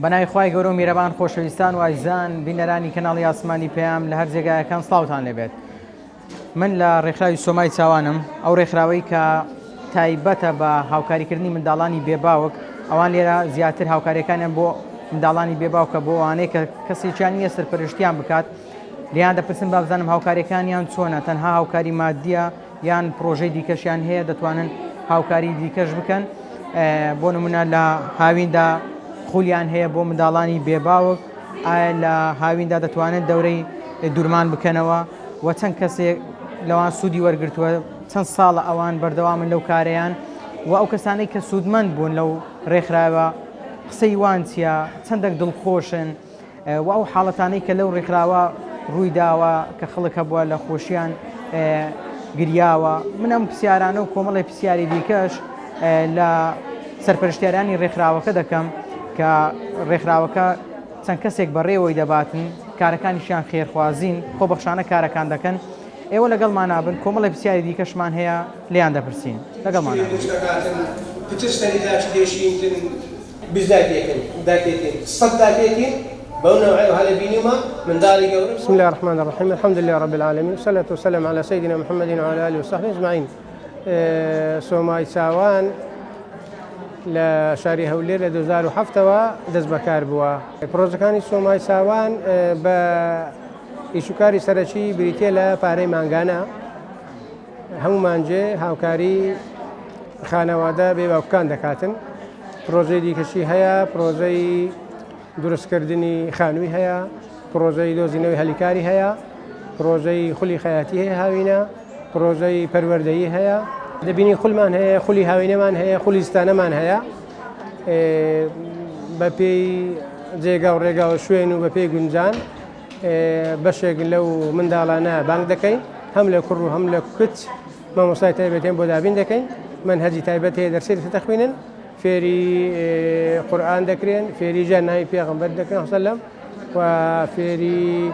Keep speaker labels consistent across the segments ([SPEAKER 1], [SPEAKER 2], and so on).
[SPEAKER 1] بەناوی خوای گەورە و میرەبان خۆشەویستان و ئازیزان بینەرانی کەناڵی ئاسمانی پەیام لە هەر جێگایەکان سڵاوتان لێبێت من لە ڕێکخراوی سۆمای چاوانم ئەو ڕێکخراوەی کە تایبەتە بە هاوکاریکردنی منداڵانی بێباوک ئەوان لێرە زیاتر هاوکاریەکانیان بۆ منداڵانی بێباوکە بۆ ئەوانەی کە کەسێکیان نییە سەرپەرشتیان بکات لێیان دەپرسن با بزانم هاوکاریەکانیان چۆنە تەنها هاوکاری مادیە یان پرۆژەی دیکەشیان هەیە دەتوانن هاوکاری دیکەش بکەن بۆ نمونە لە هاویندا خولیان هەیە بۆ منداڵانی بێباوک ئایا لە هاویندا دەتوانن دەورەی دورمان بکەنەوە و چەند کەسێک لەوان سوودی وەرگتووە چەند ساڵە ئەوان بەردەوامن لەو کارەیان و ئەو کەسانەی کە سوودمەند بوون لەو ڕێکخراوە قسەی وان چییە چەندێک دڵخۆشن و ئەو حاڵەتانەی کە لەو ڕێکخراوە ڕووی داوە کە خەڵک هەبووە لە خۆشیان گریاوە من ئەم پرسیارانە و کۆمەڵی پرسیاری دیکەش لە سەرپەرشتیارانی ڕێکخراوەکە دەکەم کە ڕێکخراوەکە چەند کەسێک بەڕێوەی دەباتن کارەکانیشیان خێرخوازین خۆبەخشانە کارەکان دەکەن ئێوە لەگەڵمانا بن کۆمەڵی پرسیاری دیکەشمان هەیە لێیان دەپرسین لەگەڵمانا بن.
[SPEAKER 2] پتر سەری داچ دێشینتن 20 داکێکن داکێتین 100 داکێتین بەو نەوعەی وها لە بینیومە منداڵی گەورە
[SPEAKER 3] بسم الله الرحمن الرحيم الحمد لله رب العالمين والصلاة والسلام على سيدنا محمد وعلى آله وصحبه أجمعين سۆمای چاوان لە شاری هەولێر لە 2007ەوە دەست بەکار بووە. پرۆژەکانی سۆمای چاوان بە ئیشوکاری سەرەکی بریتە لە پارەی مانگانە هەموو مانجێ هاوکاری خانەوادە بێ باوکان دەکاتن پرۆژەی دیکەشی هەیە پرۆژەی دروستکردنی خانووی هەیە پرۆژەی دۆزینەوەی هەلیکاری هەیە پرۆژەی خولی خەیاتی هەیە هاوینە پرۆژەی پەروەردەیی هەیە دەبینی خولمان هەیە خولی هاوینەمان هەیە خولی زستانەمان هەیە بەپێی جێگا و ڕێگا و شوێن و بەپێی گونجان بەشێک لەو منداڵانە بانگ دەکەین هەم لە کوڕ و هەم لە کچ مامۆستای تایبەتیان بۆ دابین دەکەین مەنهەجی تایبەت هەیە دەرسی لەسەر دەخوێنن فێری قورئان دەکرێن فێری ژیان ناوی پێغەمبەر دەکرێن سەلەم و فێری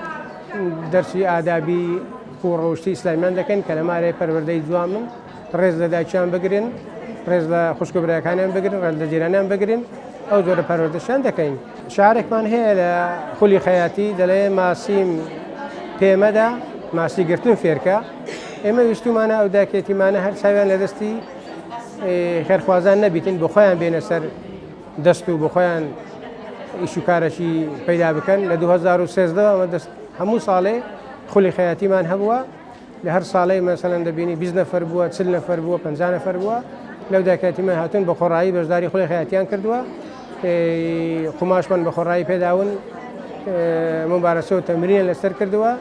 [SPEAKER 3] دەرسی ئادابی و ڕەوشتی ئیسلامیان دەکەن کە لە مارەی پەروەردەی جوان بن ڕێز لە دایکیان بگرن ڕێز لە خوشک و برایەکانیان بگرن ڕێز لە جیرانیان بگرن ئەو جۆرە پەروەردەشیان دەکەین شارێکمان هەیە لە خولی خەیاتی دەڵێ ماسیم پێمەدا ماسی گرتن فێرکە ئێمە ویستومانە ئەو داکێتیمانە هەر چاویان لە دەستی خێرخوازان نەبیتن بۆ خۆیان بێنە سەر دەست و بۆ خۆیان ئیش و کارەکی پەیدا بکەن لە 2013 ئەمە دەست هەموو ساڵێ خولی خەیاتیمان هەبووە لە هەر ساڵەی مەسەلەن دەبینی 20 نەفەر بووە 40 نەفەر بووە 50 نەفەر بووە لەو داکاتیمان هاتون بە خۆڕایی بەشداری خولی خەیاتیان کردووە قوماشمان بە خۆڕایی پێداون مبارەسە و تەمرینیان لەسەر کردووە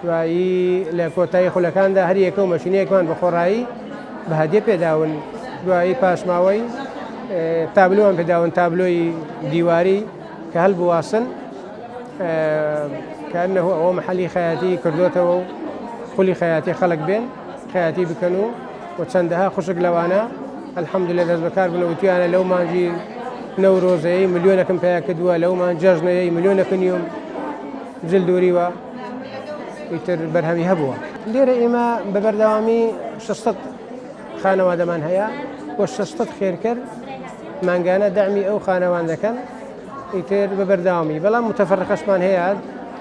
[SPEAKER 3] دوایی لە کۆتایی خولەکاندا هەر یەکە و مەشینەیەکمان بە خۆڕایی بە هەدیە پێداون دوایی پاشماوەی تابلۆمان پێداون تابلۆی دیواری کە هەلبواسن کە ئەوە محەلی خەیاتی کردوتەوە و خولی خەیاتی خەڵک بێن خەیاتی بکەن و و چەندەها خوشک لەوانە الحمدلله دەست بەکار بوون وتیانە لەو مانگی نەورۆزەیە ملیۆنەکەم پیا کردووە لەو مان جەژنەیە ملیۆنەکە نیوم جل دووریوە ئیتر بەرهەمی هەبووە. لێرە ئێمە بە بەردەوامی 600 خانەوادەمان هەیە و 600 خێرکەر مانگانە دەعمی ئەو خانەوان دەکەن ئیتر بە بەردەوامی بەڵام متەفەرقەشمان هەیە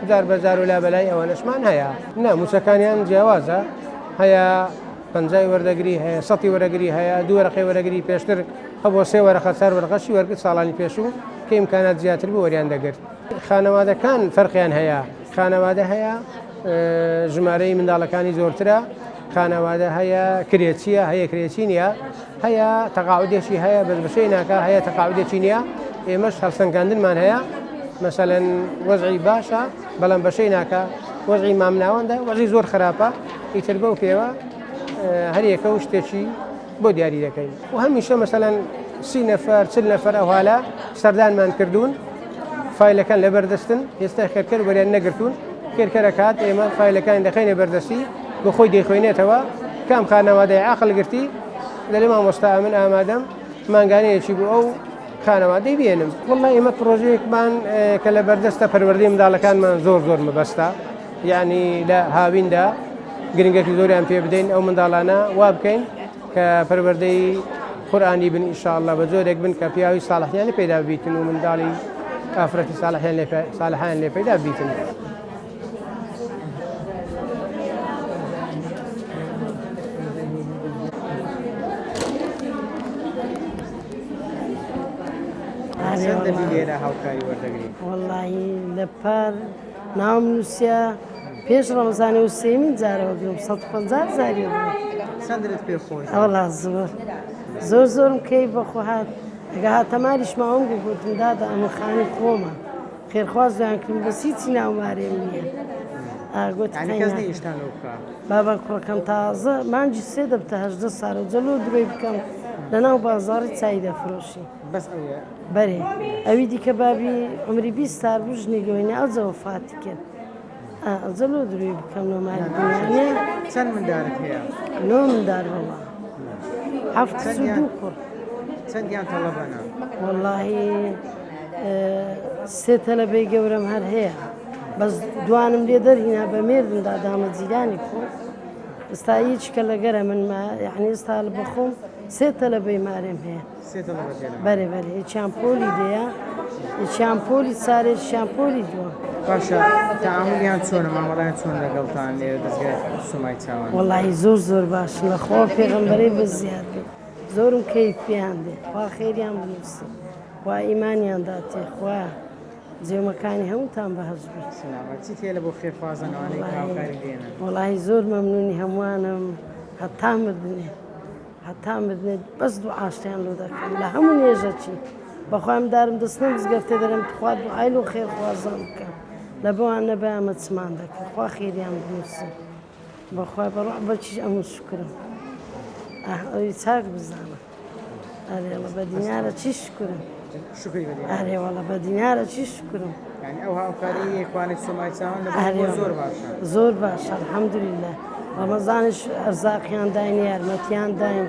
[SPEAKER 3] جار بە جار و لا بەلای ئەوەنەشمان هەیە نا موچەکانیان جیاوازە هەیە پەنجای وەردەگری هەیە سەتی وەرەگری هەیە دوو وەرەقەی وەرەگری پێشتر هەبووە سێ وەرەقە چار وەرەقەشی وەرگرت ساڵانی پێشوو کە ئیمکانات زیاتر بوو وەریان دەگرت خانەوادەکان فەرقیان هەیە خانەوادە هەیە ژمارەی منداڵەکانی زۆرترە خانەوادە هەیە کرێچیە هەیە کرێچی نییە هەیە تەقاعودێکی هەیە بەس بەشەی ناکە هەیە تەقاعودێکی نییە ئێمەش هەڵسەنگاندنمان هەیە مەسەلەن وەزعی باشە بەڵام بەشەی ناکە وەزعی مامناوەندە وەزی زۆر خراپە ئیتر بەو پێوە هەریەکە و شتێکی بۆ دیاری دەکەین و هەمیشە مەسەلەن سی نەفەر چل نەفەر ئەوهالە سەردانمان کردوون فایلەکان لەبەر دەستن ئێستا خێرکەر وەریان نەگرتوون خێرکەرەکات ئێمە فایلەکان دەخەینە بەردەستی بۆ خۆی دەیخوێنێتەوە کام خانەوادەی عقل گرتی دەلێ مامۆستا من ئامادەم مانگانەیەکی بۆ ئەو خانەوادەی بێنم والله ئێمە پرۆژەیەکمان کە لە بەردەستە پەروەردەی منداڵەکانمان زۆر زۆر مەبەستە یعنی لە هاویندا گرنگێکی زۆریان پێ بدەین ئەو منداڵانە وا بکەین کە پەروەردەی قورئانی بن ئیشاءاللە بە جۆرێک بن کە پیاوی ساڵحیانە پەیدا ببیتن و منداڵی. ئافرەتی ساڵحیان لێ ساڵحیان لێ پەیدا بیتن.
[SPEAKER 1] چەند دەبی لێرە هاوکاری وەردەگری؟
[SPEAKER 4] وەڵاهی لە پار ناوم نووسیا پێش ڕەمەزانی و سێمین جارەوە گرم 150 زاری بوو
[SPEAKER 1] چەندت پێ خۆش
[SPEAKER 4] ئەوڵا زۆر زۆر زۆرم کەی بەخۆ هات ئەگە هاتەماریش ماوەم گوو گوتم دادە ئەمە خانی خۆمە خێرخواز دویان کردم بەس هیچی ناومارێم نییە ئاگوت
[SPEAKER 1] یعنی کەس نییە ئیشتان لەو بکا
[SPEAKER 4] بابا کوڕەکەم تازە مانگی سێ دەبتە 18 ساڵە جەلۆ درۆی بکەم لەناو بازاڕی چای دەفرۆشی
[SPEAKER 1] بەس ئەوە
[SPEAKER 4] بەرێ ئەوی دیکە بابی عمری 20 سال بوو ژنی لۆینە ئەوجە وەفاتی کرد ئەوجە لۆ درۆی بکەم لۆ ماری دنیا
[SPEAKER 1] چەند مندارت هەیە؟
[SPEAKER 4] نۆ مندار وەڵا هەفت کچ و دوو کوڕ
[SPEAKER 1] چەندیان تەڵەبەنە؟
[SPEAKER 4] وەڵاهی سێ تەلەبەی گەورەم هەر هەیە بەس دوانم لێ دەرهینا بە مێردم دا دامە جیرانی خۆم ئستا هیچ کە لەگەرە من ما یعنی ئستا بەخۆم سێ تەلەبەی مارێم هەیە
[SPEAKER 1] سێ تەڵەبەت هەیە لە ماڵ؟
[SPEAKER 4] بەرێ بەرێ یەکیان پۆلی دەیە یەکیان پۆلی چارە یەکیان پۆلی دووە.
[SPEAKER 1] باشە تەعامولیان چۆنە مامەڵەیان چۆنە لەگەڵتان لێرە دەزگای سۆمای چاوان؟
[SPEAKER 4] وەڵاهی زۆر زۆر باشن لە خوا و پێغەمبەرەی بە زیاد بێ زۆرم کەیف پێیان دێ خوا خێریان بنووسێ خوا ئیمانیان داتێ خوا جێمەکانی هەمووتان بەهەشت بێت.
[SPEAKER 1] سلامەت چیت هەیە لە بۆ خێرخوازان ئەوانەی کە هاوکاری دێنن؟
[SPEAKER 4] وەڵاهی زۆر مەمنونی هەمووانم هەتا مردنێ. هەتا مردنێ بەس دوعاشتیان لۆ دەکەم لە هەموو نوێژەکی بەخوام دارم دەستنە مزگەفتێ دەرم تخوا دوعای لۆ خێرخوازان بکە لە بەوان نەبایەمە چمان دەکرد خوا خێریان بنووسێ بەخوای بەڕۆح بەچیش ئەمن شوکرم ئاه ئەوی چاک بزانە ئەرێ وەڵا بە دینارە چی شوکرم
[SPEAKER 1] شوکری بە دینار
[SPEAKER 4] ئەرێ وەڵا بە دینارە چی شوکرم
[SPEAKER 1] یعنی ئەو هاوکاری ئیخوانی سۆمای چاوان لە
[SPEAKER 4] ئەرێ
[SPEAKER 1] بۆ زۆر باشە
[SPEAKER 4] زۆر باشە الحمدلله ڕەمەزانیش ئەرزاقیان داین یارمەتیان داین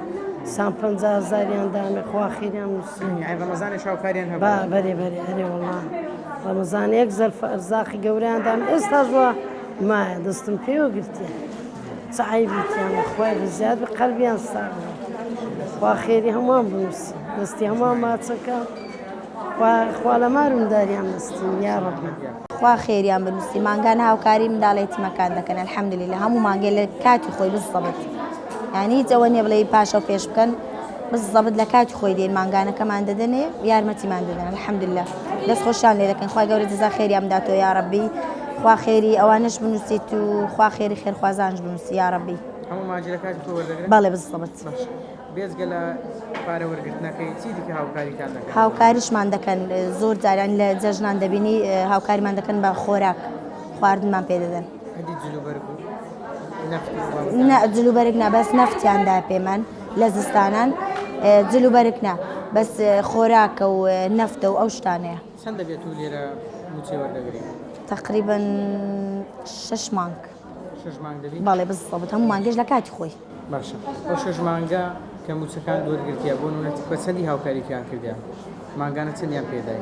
[SPEAKER 4] سان 50 هەزاریان دامێ خوا خێریان نووسی
[SPEAKER 1] یعنی ڕەمەزانیش هاوکاریان
[SPEAKER 4] با
[SPEAKER 1] هەبوو
[SPEAKER 4] بەرێ بەرێ ئەرێ وەڵا ڕەمەزان یەک زەرفە ئەرزاقی گەورەیان دام ئێستاش وا مایە دەستم پێوە گرتیە چ عەیبی تیانە خوای بە زیاد بێ قەلبیان ساغ بێ خوا خێری هەمووان بنووسی دەستی هەمووان ماچەکە خوا خوا لە مار و منداریان نەستین یا ڕەبی.
[SPEAKER 5] خوا خێریان بنوسی مانگانە هاوکاری منداڵە یەتیمەکان دەکەن الحمدللە هەموو مانگێ لە کاتی خۆی بزەبت یعنی هیچ ئەوە نییە بڵێ پاشە و پێش بکەن بزەبت لە کاتی خۆی دێن مانگانەکەمان دەدەنێ یارمەتیمان دەدەن الحمدللە دەست خۆشیان لێ دەکەن خوای گەورە جزا خێریان بداتەوە یا ربی خوا خێری ئەوانەش بنووسیت و خوا خێری خێرخوازانش بنووسی یا ربی
[SPEAKER 1] هەموو مانگی لە کاتی خۆی وەردەگرن
[SPEAKER 5] بەڵێ بزەبت
[SPEAKER 1] باشە بێجگە لە پارە وەرگرتنەکەی چی دیکە هاوکاریتان دەکەن؟
[SPEAKER 5] هاوکاریشمان دەکەن زۆر جاران لە جەژنان دەبینی هاوکاریمان دەکەن بە خۆراک خواردنمان پێ دەدەن.
[SPEAKER 1] ئەدی جلوبەرگ و نەفت و بابەتانە؟
[SPEAKER 5] نا جلوبەرگ نا بەس نەفتیان دا پێمان لە زستانان جلوبەرگ نا بەس خۆراکە و نەفتە و ئەو شتانەیە.
[SPEAKER 1] چەند دەبێت و لێرە مووچەی وەردەگری؟
[SPEAKER 5] تەقریبەن شەش مانگ.
[SPEAKER 1] شەش مانگ دەبی؟
[SPEAKER 5] بەڵێ بزەبت هەموو مانگێش لە کاتی خۆی.
[SPEAKER 1] باشە ئەو شەش مانگە کە مووچەکانت وەرگرتیە بۆ نمونە بە چەندی هاوکاریتیان کردیە؟ مانگانە چەندیان پێدای؟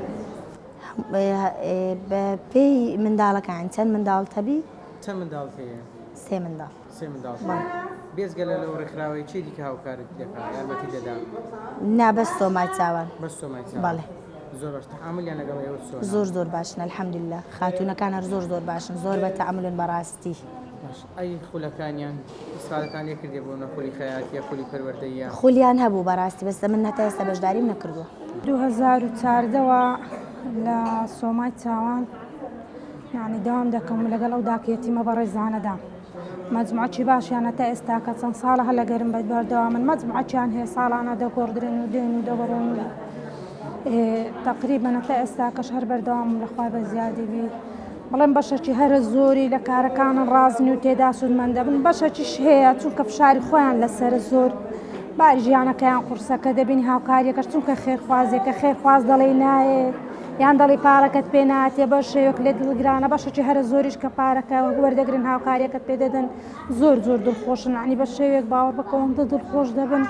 [SPEAKER 5] بە پێی منداڵەکان چەند منداڵت هەبی؟
[SPEAKER 1] چەند منداڵت هەیە؟
[SPEAKER 5] سێ منداڵ.
[SPEAKER 1] سێ منداڵ. بێجگە لە لەو ڕێکخراوەی کێ دیکە هاوکارت دەکا یارمەتی دەدا؟
[SPEAKER 5] نا بەس سۆمای چاوان.
[SPEAKER 1] بەس سۆمای چاوان.
[SPEAKER 5] بەڵێ.
[SPEAKER 1] زۆر باش تەعامولیان لەگەڵ ئێوە چۆنە؟
[SPEAKER 5] زۆر زۆر باشن الحمدللە خاتوونەکان هەر زۆر زۆر باشن زۆر بە تەعامولن بەڕاستی.
[SPEAKER 1] باش ئەی خولەکانیان ئیسفادەتان لێ کردیە بۆ نمونە خولی خەیاتیە خولی پەروەردەییە؟
[SPEAKER 5] خولیان هەبوو بەڕاستی بەس من هەتا ئێستا بەشداریم نەکردووە.
[SPEAKER 6] 2014 وە لە سۆمای چاوان یانی دەوام دەکەم و لەگەڵ ئەو داکە یەتیمە بەڕێزانەدا مەجموعەکی باشیانە تا ئێستاکە چەند ساڵە هەر لەگەرم بە بەردەوامن مەجموعەکیان هەیە ساڵانە دەگۆڕدرێن و دێن و دەبڕۆن و تەقریبەن تا ئێستاکەش هەر بەردەوامم لە خوای بە زیادی بی بڵێم بەشەکی هەرە زۆری لە کارەکانن ڕازن و تێدا سوودمەند دەبن بەشەکیش هەیە چونکە فشاری خۆیان لەسەر زۆر باری ژیانەکەیان قورسە کە دەبینی هاوکاریەکەش چونکە خێرخوازێکە خێرخواز دەڵێی نایێ یان دەڵی پارەکەت پێ ناتێ بە شێوەک لێ دڵگرانە بەشێکی هەرە زۆریش کە پارەکە وەردەگرن هاوکاریەکەت پێ دەدەن زۆر زۆر دڵخۆشن عنی بە شێوەیەک باوەڕ بکە ئەوەندە دڵخۆش دەبن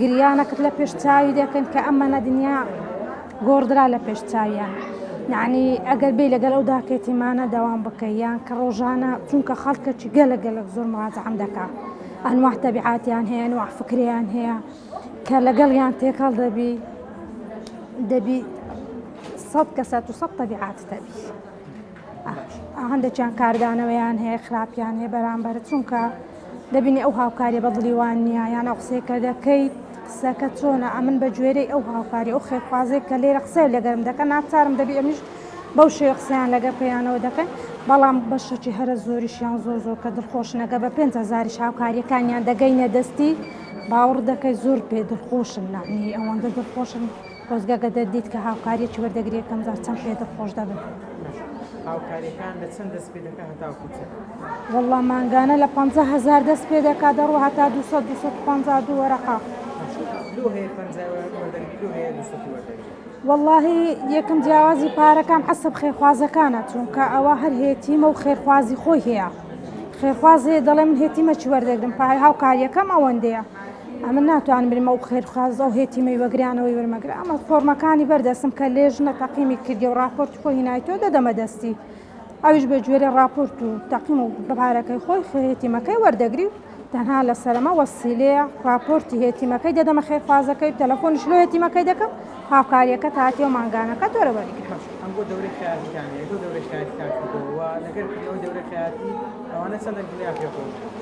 [SPEAKER 6] گریانەکەت لە پێش چاوی دەکەن کە ئەمەنە دنیا گۆڕدرا لە پێش چاویان یعنی ئەگەر بێ لەگەڵ ئەو داکێتیمانە دەوام بکە یان کە ڕۆژانە چونکە خەڵکەکی گەلە گەلک زۆر مراجعەم دەکا ئەنواع تەبیعاتیان هەیە ئەنواع فکریان هەیە کە لەگەڵیان تێکەڵ دەبی دەبی. سەد کەسە تو سەد تەبیعاتت هەبی. هەندێکیان کاردانەوەیان هەیە خراپیان هەیە بەرامبەر چونکە دەبینی ئەو هاوکاریە بە دڵی وان نییە یان ئەو قسەی کە دەکەیت قسەکە چۆنە ئەمن بە گوێرەی ئەو هاوکاری ئەو خێرخوازێک کە لێرە قسەی لەگەرم دەکەن ناچارم دەبی ئەمیش بەو شێوە قسەیان لەگەر پێیانەوە دەکەن بەڵام بەشەکی هەرە زۆریشیان زۆر زۆر کە دڵخۆشنەگە بە 5 هزاریش هاوکاریەکانیان دەگەینە دەستی باوەڕ دەکەی زۆر پێ دڵخۆشن نانی ئەوەندە دڵخۆشن خۆزگە گە دەتدیت کە هاوکاریەکی وەردەگری یەکەم جار چەند پێ دڵخۆش دەبن.
[SPEAKER 1] هاوکاریەکان لە چەند دەست پێ دەکا هەتاوەکو چەند؟
[SPEAKER 6] وەڵا مانگانە لە 50 هەزار دەست پێ دەکا دەڕوا هەتا 200 252 وەرەقە.
[SPEAKER 1] لۆ هەیە 50 وەردەگری لۆ هەیە 200 وەردەگری؟
[SPEAKER 6] وەڵاهی یەکەم جیاوازی پارەکان حەسەب خێرخوازەکانە چونکە ئەوە هەر هێتیمە و خێرخوازی خۆی هەیە خێرخواز هەیە دەڵێ من هێتیمە چی وەردەگرم پارەی هاوکاریەکەم ئەوەندەیە ئەمن ناتوانم بلێم ئەو خێرخواز ئەو هێتیمەی وەگریان ئەوەی وەرمەگرە ئەمە فۆرمەکانی بەردەستم کە لێژنە تەقیمی کردی و راپۆرتی خۆی هینایتەوە دەدەمە دەستی ئەویش بە گوێرەی راپۆرت و تەقیم و پارەکەی خۆی هێتیمەکەی وەردەگری و تەنها لەسەرمە وەسیلەیە راپۆرتی هێتیمەکەی دەدەمە خێرخوازەکەی تەلەفۆنیش لۆ هێتیمەکەی دەکەم هاوکاریەکە تاتیەوە مانگانەکە تۆرە وەریگرە.
[SPEAKER 1] ئەنگۆ دەورەی خەیاتیتان هەیە تۆ دەورەی خەیاتیتان کردەوە و لەگەر کردنەوەی دەورەی خەیاتی ئەوانە چەندە دڵیان پێ خۆش بوو؟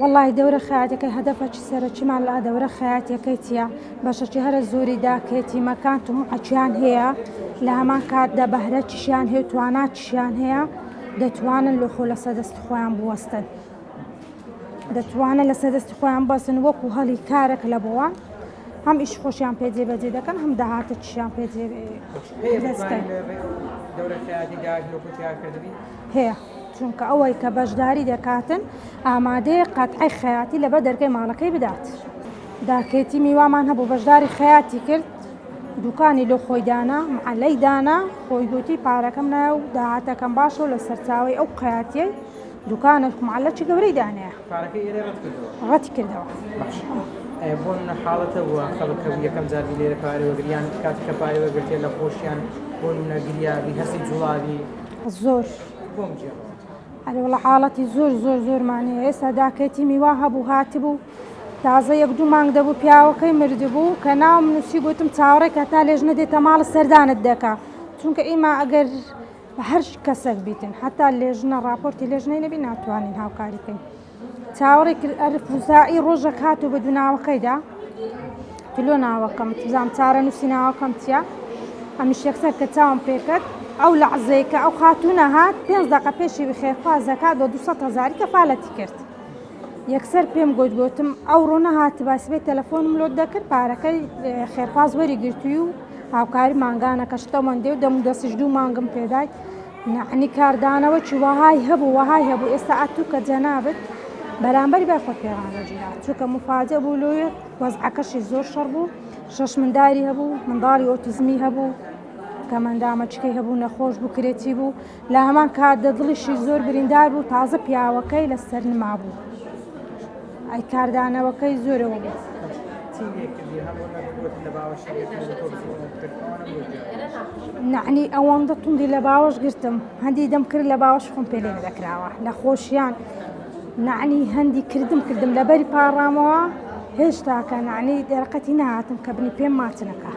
[SPEAKER 6] وەڵاهی دەورە خەیاتەکەی هەدەفەکی سەرەکیمان لە دەورە خەیاتیەکەی چیە بەشەکی هەرە زۆری داکێتیمەکان تموحەکیان هەیە لە هەمان کاتدا بەهرەکیشیان هەیە و تواناکیشیان هەیە دەتوانن لە خۆ لەسەر دەستی خۆیان بوەستن دەتوانن لەسەر دەستی خۆیان بەسن وەکو هەڵی کارێک لە بۆوان هەم ئیش خۆشیان پێ جێبەجێ دەکەن هەم داهاتەکیشیان پێ
[SPEAKER 1] دەستکەن دەورە خەیاتی داهات لۆ کردنی
[SPEAKER 6] هەیە چونکە ئەوەی کە بەشداری دەکاتن ئامادەیە قەتعەی خەیاتی لەبەر دەرگای ماڵەکەی بدات. داکێتی میوامان هەبوو بەشداری خەیاتی کرد دوکانی لۆ خۆی دانا معەلەی دانا خۆی گوتی پارەکەم نایە و داهاتەکەم باشە و لە سەرچاوەی ئەو خەیاتیەی دوکانە معەلەکی گەورەی دانەیە.
[SPEAKER 1] پارەکەی ئێرەی ڕەت کردەوە.
[SPEAKER 6] ڕەتی کردەوە.
[SPEAKER 1] باش بۆ نمونە حاڵەت هەبووە خەڵک هەبوو یەکەم جار بی لێرە پارەی وەگری یان کاتێک کە پارەی وەرگرتیە لە خۆشیان بۆ نمونە گریابی هەستی جوڵاوی
[SPEAKER 6] زۆر
[SPEAKER 1] بۆم گێڕەوە.
[SPEAKER 6] ئەرێ وەڵا حاڵەتی زۆر زۆر زۆرمان هەیە ئێستا داکێتیمی وا هەبوو هاتبوو تازە یەک دوو مانگ دەبوو پیاوەکەی مردبوو کە ناوم نووسی گوتم چاوەڕێ کە تا لێژنە دێتە ماڵ سەردانت دەکا چونکە ئیمە ئەگەر هەر کەسێک بیتن حتا لێژنە راپۆرتی لێژنەی نەبی ناتوانین هاوکاری بکەین چاوەڕێ کرد ئەرف وزائی ڕۆژەک هات و بە دوو ناوەکەیدا تلۆ ناوەکەم بزانم چارەنووسی ناوەکەم چییە ئەمیش یەکسەر کە چاوم پێکرد ئەو لەعزەی کە ئەو خاتوونە هات پێنج دەقە پێشی خێرخوازەکات بە 200 هەزاری کەفالەتی کرد یەکسەر پێم گوت گوتم ئەوڕۆ نەهاتبا سبەی تەلەفۆنم لۆت دەکرد پارەکەی خێرخواز وەری گرتووی و هاوکاری مانگانەکەش تەمەندێ و دەم و دەستیش دوو مانگم پێدای نەعنی کاردانەوەکی وەهای هەبوو وەهای هەبوو ئێستا ئەتوو کە جەنابت بەرامبەری بای خۆت پێ ڕانەگیرا چونکە مفاجە بوو لۆیە وەزعەکەشی زۆر شەڕ بوو شەش منداری هەبوو منداڵی ئۆتیزمی هەبوو کەمەندامەچکەی هەبوو نەخۆش بوو کرێچی بوو لە هەمان کاتدا دڵیشی زۆر بریندار بوو تازە پیاوەکەی لەسەر نما بوو ئەی کاردانەوەکەی زۆرەوە بوو. نەعنی ئەوەندە توندی لە باوەش گرتم هەندی دەم کرد لە باوەش خۆم پێ لێ نەدەکراوە لە خۆشیان نەعنی هەندی کردم کردم لەبەری پاڕامەوە هێشتاکە نەعنی دەرەقەتی نەهاتم کە بنی پێم ماچ نەکا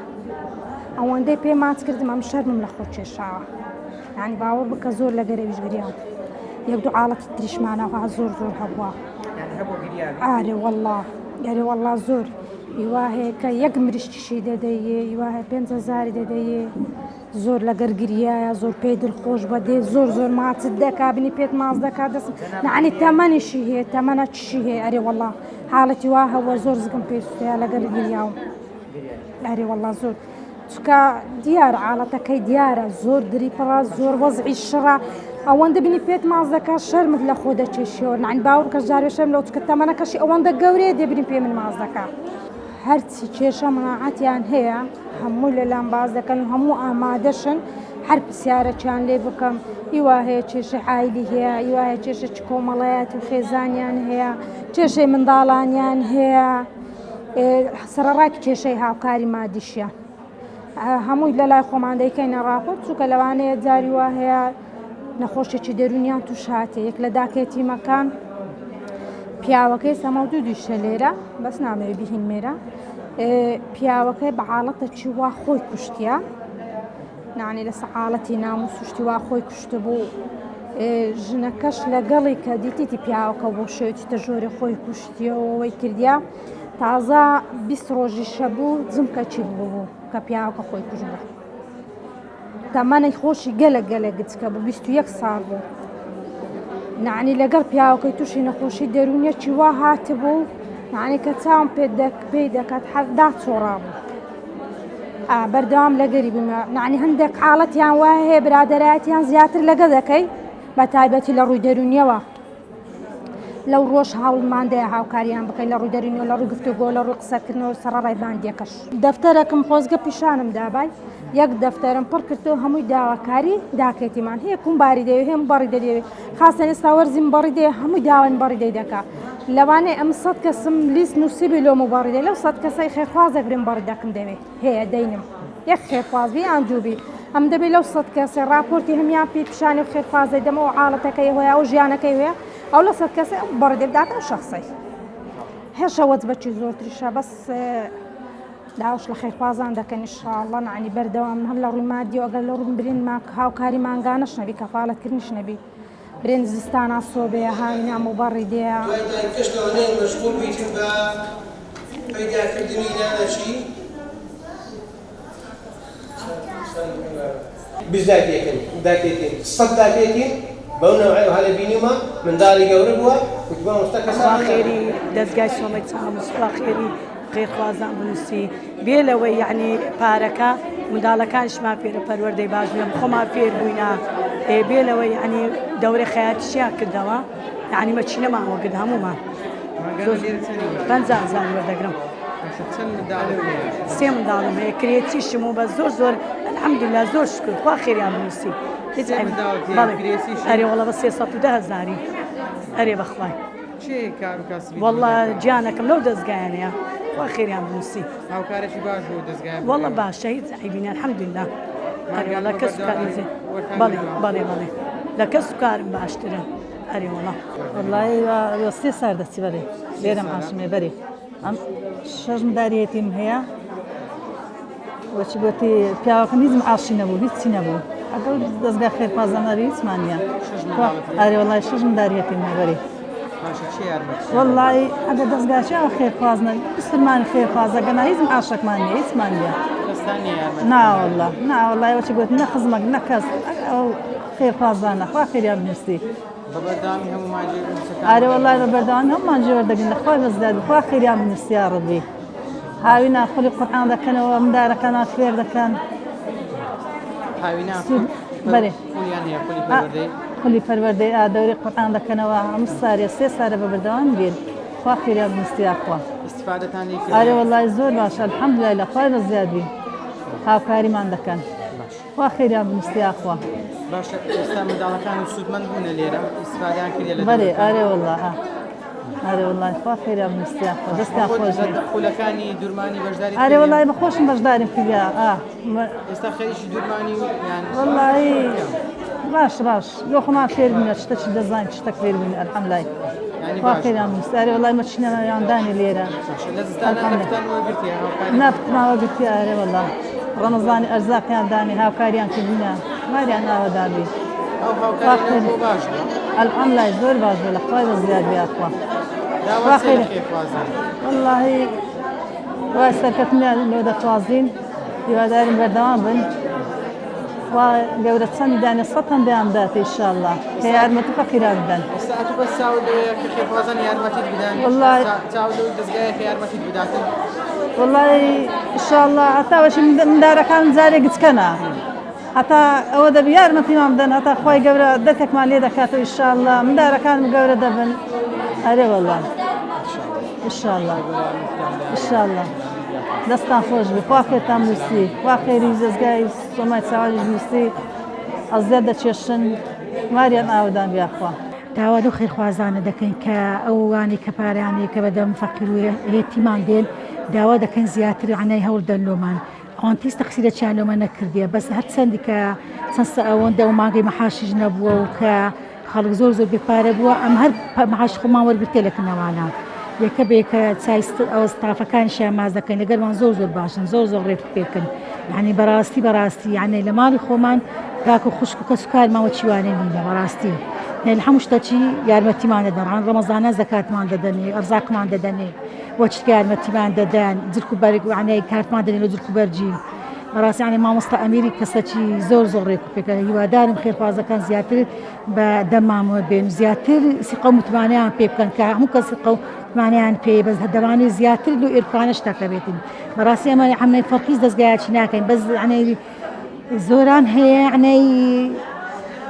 [SPEAKER 6] ئەوەندەی پێ ماچ کردم ئەم شەرمم لە خۆ کێشاوە یعنی باوەڕ بکە زۆر لە گەرەویش گریام یەک دوو عاڵەتی تریشمانەوە زۆر زۆر هەبووە ئارێ والله ئەرێ والله زۆر هیوا هەیە کە یەک مریشکیشی دەدەیێ هیوا هەیە 5000 دەدەیێ زۆر لەگەر گریایە زۆر پێی دڵخۆش بە دێ زۆر زۆر ماچت دەکا بنی پێت ماز دەکا دەست نعنی تەمەنیشی هەیە تەمەنە چشی هەیە ئەرێ وەڵا حاڵەتی وا هەبووە زۆر زگم پێ سوتەیە لەگەر گریاوم ئەرێ وەڵا زۆر چکە دیارە عاڵەتەکەی دیارە زۆر دری پڕە زۆر وەزعی شڕە ئەوەندە بینی پێت ماز دەکا شەرمت لە خۆ دەچێشیەوە نعنی باوەڕ کەس جارێ شەرم لەو چکە تەمەنەکەشی ئەوەندە گەورەیە دەبینی پێ من ماز دەکا هەرچی کێشە مناعەتیان هەیە هەموو لەلام باس دەکەن و هەموو ئامادەشن هەر پرسیارەکیان لێ بکەم ئیوا هەیە کێشەی عایلی هەیە ئیوا هەیە کێشەکی کۆمەڵایەتی و خێزانیان هەیە کێشەی منداڵانیان هەیە سەرەڕای کێشەی هاوکاری مادیشیان هەمووی لەلای خۆمان دەیکەینە ڕاپۆرت چونکە لەوانەیە جاری وا هەیە نەخۆشێکی دەروونیان توش هاتێ یەک لە داکێتیمەکان پیاوەکەی سەمە و دوو دویشە لێرە بەس نامەوێ بهینمێرە پیاوەکەی بە حاڵەتە چی وا خۆی کوشتیە. نانی لە سەحاڵەتی ناموس و شتی وا خۆی کوشتبوو ژنەکەش لەگەڵی کە دیتیتی پیاوەکە بۆ شێوی تەژۆری خۆی کوشتیەوەی کردیا تازە 20 ڕۆژی شەبوو جمکەچی بوو کە پیاوەکە خۆی کوش بوو تەمەنی خۆشی گەلە گەلە گچکە بوو 21 ساڵ بوو نعنی لەگەڵ پیاوەکەی تووشی نەخۆشی دەروونیەکی وا هاتبوو نعنی کە چاوم پێ پێی دەکات هەردا چۆڕا بوو بەردەوام لەگەری بوومە نعنی هەندێک حاڵەتیان وایە هەیە برادەرایەتیان زیاتر لەگە دەکەی بە تایبەتی لە ڕووی دەروونیەوە لەو ڕۆژ هەوڵماندەیە هاوکاریان بکەین لە ڕووی دەرونیەوە لە ڕووی گفتوگۆ لە ڕووی قسەکردنەوە سەڕەڕای باندیەکەش دەفتەرەکم خۆزگە پیشانم دابای یەک دەفتەرم پڕ کردەوە هەمووی داواکاری داکێتیمان هەیە کوم باری دەوێ هەم بەڕی دەدەوێ خاصە ئێستا وەرزیم بەڕی دێ هەمووی داوای بەڕی دەی دەکا لەوانەیە ئەم سەد کەسم لیست نووسیبی لۆم و بەڕی دێ لەو سەد کەسەی خێرخوازێک برێم بەڕی دەکم دەوێ هەیە دەینم یەک خێرخواز بی یان دوو بی ئەم دەبێ لەو سەد کەسێ ڕاپۆرتی هەمیان پێ پیشانی و خێرخوازەی دەمەوە عاڵەتەکەی هۆیە ئەو ژیانەکەی هەیە ئەو لە سەد کەسێ ئەو بەڕی دەبدات ئەو شخصەی هێشە وەجبەکی زۆرتریشە بەس داواش لە خێرخوازان دەکەن ئینشاءاللە نعنی بەردەوام هەم لە ڕووی مادیەوە ئەگەر لە ڕووی برین هاوکاری مانگانەش نەبی کەفالەتکردنیش نەبی برێن زستانا سۆبەیە هاوینا موبەڕی دێیە.
[SPEAKER 2] دوای دایکەش لەوانەیە مەشغوڵ بیتن بە پەیداکردنی نانەکی 20 داکێکن داکێتین سەد داکێتین بەو نەوعەی وها لە بینیومە منداڵی گەورە بووە وتی مامۆستا کەس
[SPEAKER 7] خوا خێری دەزگای سۆمەی چاوم خوا خێری خێرخوازان بنووسی بێ لەوەی یعنی پارەکە منداڵەکانیشمان فێرە پەروەردەی باش بێن خۆمان فێر بووینە بێ لەوەی یعنی دەورە خەیاتیشیان کردەوە یعنی مەچینەمان وەگرت هەموومان 50 هەزار وەردەگرم سێ منداڵم هەیە کرێچیشم و بە زۆر زۆر الحەمدلله زۆر شکر خوا خێریان بنووسی هیچ بەڵێ ئەرێ وەڵا بە 310 هەزاری ئەرێ بەخوای
[SPEAKER 1] کێ کار و کاسبی
[SPEAKER 7] واللە گیانەکەم لەو دەزگایانەیە خوا خێریان بنووسی
[SPEAKER 1] هاوکارێکی باش بۆ دەزگایان
[SPEAKER 7] واللە باشە هیچ عیبی نیە الحمدلله ئەرێ واللە کەس و کارم زێ بەڵێ بەڵێ بەڵێ لە کەس و کارم باشترن ئەرێ واللە
[SPEAKER 8] وەڵی سێ سار دەچی بەرێ لێرەم عاشمێ بەرێ ئەم شەش مداریەتیم هەیە وەچی گوتی پیاوەکەم هیچ معاشی نەبوو هیچی نەبوو ئەگەڵ دەزگا خێرخوازان نەبی هیچمان نییە ئەرێ وەڵای شەش منداریەتیم هەیە بەری وەڵای ئەگەر دەزگاچی ئەو خێرخواز نەبی مسلمانی خێرخوازە گەنا هیچ معاشەکمان نییە هیچمان نییە ناوەڵا ناوەڵای وەچی گوت نە خزمەک نە کەس ئەو خێرخوازانە خوا خێریان بنووسی ئارێ وەڵای بە بەردەوامی هەموومان جێ وەردەگرین لە خوای بەزداد خوا خێریان بنووسی یا ڕەبی هاوینان خولی قورئان دەکەنەوە مندارەکانمان فێر دەکەن بەێ خولی پەروەردەی ئا دەوری قورئان دەکەنەوە هەموو سارێ سێ سارە بە بەردەوام بین خوا خێریان بنووسی یاخوا ئارێ وەڵای زۆر باشە الحەمدللە لە خوای بەزیاد بین هاوکاریمان دەکەن خوا خێریان بنووسی یاخوا
[SPEAKER 1] باشە ئێستا منداڵەکان سوودمەند بوونە لێرە ئیسفادەیان کردیە لە
[SPEAKER 8] بەێ ئارێ وەڵا ئەرێ وەڵای خوا خێریان بنووسی یاخوا دەستیان خۆش بێ
[SPEAKER 1] خولەکانی دورمانی بەشداری
[SPEAKER 8] ئەرێ وەڵای بە خۆشم بەشداریم کردیا ئا
[SPEAKER 1] ئێستا خەریکی دورمانی و یان
[SPEAKER 8] وەڵای باش باش لۆ خۆمان فێر بووینە شتە چی دەزانین شتەک فێر بووین ئەلحەملای خوا خێریان بنووسی ئەرێ وەڵای مەچینەیان دانێ لێرە
[SPEAKER 1] لە زستانە نەفتان وەرگرتیە هاوکاری
[SPEAKER 8] نەفتمان وەرگرتیە ئەرێ وەڵا ڕەمەزانی ئەرزاقیان دانێ هاوکاریان کردینە ماریان ئاوەدان بی
[SPEAKER 1] ئەو هاوکاری بۆ باش بوو
[SPEAKER 8] الحمدلله زۆر باش بوو لە خوای بەزیاد بی یاخوا
[SPEAKER 1] داوا چیە لە خێرخوازان
[SPEAKER 8] واللهی وای سەرکەوتنیان لۆ دەخوازین هیوادارین بەردەوام بن خوا گەورە چەندی دانێ سەد هەندیان بدات ئینشاءاللە کە یارمەتی فەقیران بدەن
[SPEAKER 1] ئێستا ئەتوو بەس چاوت لەوەیە کە خێرخوازان یارمەتیت بدەن
[SPEAKER 8] والله
[SPEAKER 1] چاوت لەو دەزگایە کە یارمەتیت بداتن
[SPEAKER 8] والله ئینشاءاللە هەتا وەشی مندارەکان جارێک گچکەنە هەتا ئەوە دەبی یارمەتیمان بدەن هەتا خوای گەورە دەرکێکمان لێ دەکاتەوە ئیشاءاللە مندارەکانم گەورە دەبن ئەرێ وەڵا ئیشاءاللە ئیشاءاللە دەستان خۆش بی خوا خێرتان نووسی خوا خێری دەزگای سۆمای چاوانیش نووسی ئەزیەت دەچێشن ماریان ئاوەدان بیاخوا.
[SPEAKER 9] داوا لەو خێرخوازانە دەکەین کە ئەوانەی کە پارەیان هەیە کە بەدەم فەقیر و یەتیمان دێن داوا دەکەین زیاتر عنای هەوڵ دەن لۆمان ئەوان هیچ تەقسیرەکیان لۆمە نەکردیە بەس هەرچەندی کە چەند ئەوەندە و مانگەی مەحاشیش نەبووە و کە خەڵک زۆر زۆر بێپارە بووە ئەم هەر مەحاش خۆمان وەرگرتێ لە کنەوانە یەکە بێکە چای ئەو ستافەکانیشیان ماز دەکەین لەگەرمان زۆر زۆر باشن زۆر زۆر ڕێک پێکن. یعنی بەڕاستی بەڕاستی یعنی لە ماڵی خۆمان داک و خوشک و کەس و کارمان وەچی وانە نینە بەڕاستی یعنی لە هەموو شتەکی یارمەتیمان دەدەن ڕان ڕەمەزانە زەکاتمان دەدەنێ ئەرزاقمان دەدەنێ وەچی یارمەتیمان دەدەن جلک و بەرگ یعنی کارتمان دەدەن لە جلک و بەرگی بەڕاستی یعنی مامۆستا ئەمیری کەسەکی زۆر زۆر ڕێک و پێکە هیوادارم خێرخوازەکان زیاتر بە دەمامەوە بێن زیاتر سیقە و متمانەیان پێ بکەن کە هەموو کەس سیقە و متمانەیان پێ بەس دەوانێ زیاتر لۆ ئێرکانە شتەکە بێتن بەڕاستی ئەمە عەمەی فەرقیز دەزگایەکی ناکەین بەس یعنی زۆران هەیە یعنی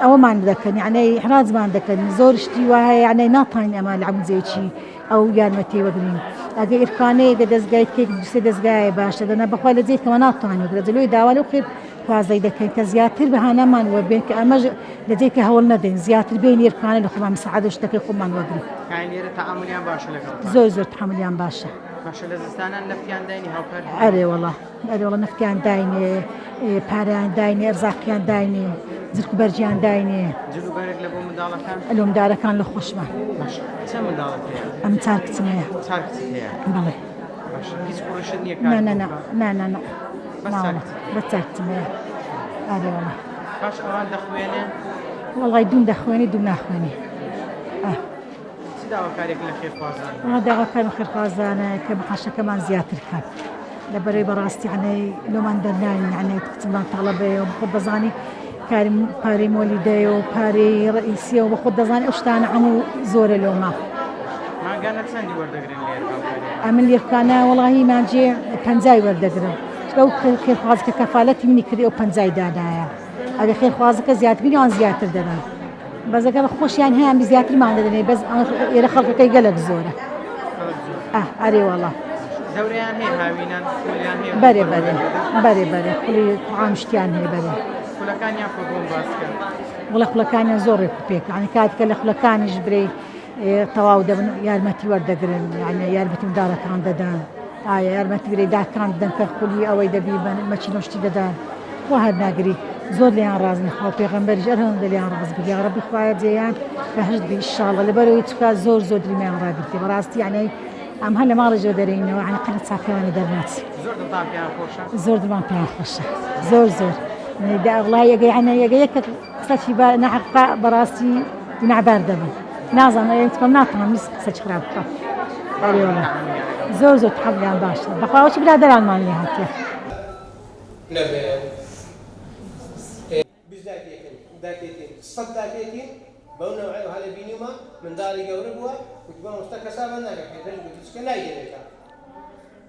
[SPEAKER 9] ئەوەمان دەکەن یعنی ئیحراجمان دەکەن زۆر شتی وا هەیە یعنی ناتوانین ئەمە لە عەمزێکی ئەو یارمەتی وەگرین ئەگە ئیرکانەیە گە دەزگای تێک دوسێ دەزگایە باشە دەنا بەخوا لە جێکەوە ناتوانین وەگرە جلوی داوا لەو خێر خوازەی دەکەین کە زیاتر بە هانامان وەبێن کە ئەمەش لە جێکە هەوڵ نەدەین زیاتر بێن ئیرکانە لە خۆمان مساعدە و شتەکەی خۆمان وەگرین
[SPEAKER 1] لێرە تەعاملیان باشە لەگەڵ
[SPEAKER 9] زۆر زۆر تەعاملیان باشە
[SPEAKER 1] باشە لە زستانان نەفتیان داینی هاوکار
[SPEAKER 9] ئەرێ وەڵا ئەرێ وەڵا نەفتیان داینێ پارەیان داینێ ئەرزاقیان داینێ جلک و بەرگیان داینێ
[SPEAKER 1] جل و بەرگ لە بۆ منداڵەکان
[SPEAKER 9] لۆ مندارەکان لە خۆشمان
[SPEAKER 1] باشە چەند منداڵت هەیە
[SPEAKER 9] ئەم چار کچم هەیە
[SPEAKER 1] چار کچت هەیە
[SPEAKER 9] بەڵێ
[SPEAKER 1] باشە هیچ کوڕیشت نییە
[SPEAKER 9] نا نا نا نا نا نا
[SPEAKER 1] بەس چار کچت
[SPEAKER 9] بەس چار کچم هەیە ئەرێ وەڵا
[SPEAKER 1] باش ئەوان دەخوێنن
[SPEAKER 9] وەڵای دووم دەخوێنێ دووم ناخوێنێ ئا
[SPEAKER 1] چ داواکاریەک لە خێرخوازان؟
[SPEAKER 9] وەڵا داواکارم خێرخوازانە کە معاشەکەمان زیاتر کەن لەبەرەی بەڕاستی یعنی لۆمان دەرناین یعنی کچمان تەڵەبەیە و بەخۆت دەزانی کاری پارەی مۆلیدەیە و پارەی ڕئیسیە و بەخۆت دەزانی ئەو شتانە هەموو زۆرە لۆما.
[SPEAKER 1] مانگانە چەندی وەردەگرن لێرە هاوکاریان؟
[SPEAKER 9] ئەمن لێرکانە وەڵاهی مانجێ پەنجای وەردەگرم چونکە ئەو خێرخواز کە کەفالەتی منی کردی ئەو پەنجای دانایە ئەگەر خێرخوازەکە زیاتر بین ئەوان زیاتر دەدەن. بەس ئەگەر خۆشیان هەیان بی زیاترمان دەدەنێ بەس ئێرە خەڵکەکەی گەلەک زۆرە ئەرێ وەڵا
[SPEAKER 1] دەورەیان هەیە هاوینان خولیان هەیە
[SPEAKER 9] بەرێ بەرێ بەرێ بەرێ خولی طعام شتیان هەیە بەرێ
[SPEAKER 1] خولەکانیان خۆ بۆم باس کە
[SPEAKER 9] وڵە خولەکانیان زۆر ڕێک و پێک یعنی کاتکە لە خولەکانیش برێ تەواو دەبن یارمەتی وەردەگرن یعنی یارمەتی منداڵەکان دەدەن ئایا یارمەتی برێ داکان دەدەن کە خولی ئەوەی دەبی مەچینە شتی دەدەن خوا هەر ناگری زۆر لێیان ڕازن خوا پێغەمبەریش ئەر هەندە لێیان ڕاز بی یاڕەبی خوایە جێیان بەهەشت بی ئیشاڵڵە لەبەرەوەی چکا زۆر زۆر دریمیان ڕاگرتی بەڕاستی یعنی ئەم هەر لە ماڵی جۆ دەرێینەوە یعنی قەت چاکەوانە دەرناچی
[SPEAKER 1] زۆر دڵتان پێیان خۆشە
[SPEAKER 9] زۆر دڵمان پێیان خۆشە زۆر زۆر وڵای یەگە یعنی یەگە یەکە قسەکی بە ناحەق بەڕاستی گوناهبار دەبم نازانم ئەوێ بکەم ناتوانم هیچ قسەکی خراپ بکەم زۆر زۆر تحملیان باشە بەخواوەچی برادەرانمان لێ هاتیە
[SPEAKER 2] نەبێ 20 داکێکن داکێتین سەد داکێتین بەو نەوعەی وها لە بینیومە منداڵی گەورە بووە وتی مامۆستا کەسابەت ناکە پێ گوتی چکە نایدەنێتە.